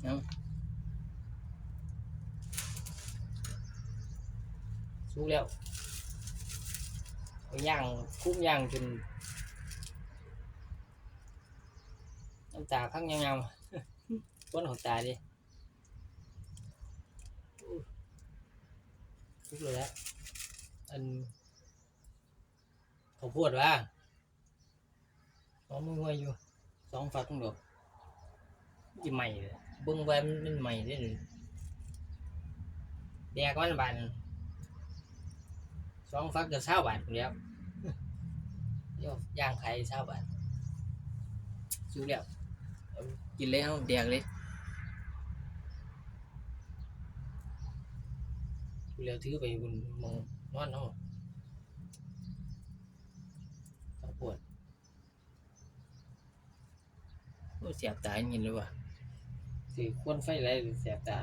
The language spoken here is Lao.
ເອົາ ສຸກແລ້ວ ເອົາຍ່າງ ຄຸມຍ່າງຈົນນ້ຳຕາພັງຍາວໆ ຄົນເຂົ້າຕາເດ້. ສຸກແລ້ວລະ ອັນ ເຂົ້າໂພດຫວາ ຫອມຫວຍຢູ່ ສອງຝັກດອກ ຊິໄໝ້ເດ້ ເບິ່ງວ່າມັນ ມັນໄໝ້ເດ້ນີ້ ແດກມັນບາດນີ້ ສອງຝັກກໍຊາວບາດພຸ້ນແຫຼ້ວ ໂຍ ຍ່າງຂາຍຊາວບາດ ສຸກແລ້ວ ເອົາ ກິນເລີຍ ເຮົາແດກເລີຍ ສຸກແລ້ວຖືໄປພຸ້ນ ໝ່ອງນອນເຮົາ ເຂົ້າໂພດ. ໂອ້ ແສບຕາ ຍິນແລ້ວວ່າ ຖືກຄວັນໄຟຫຼາຍແສບຕາ.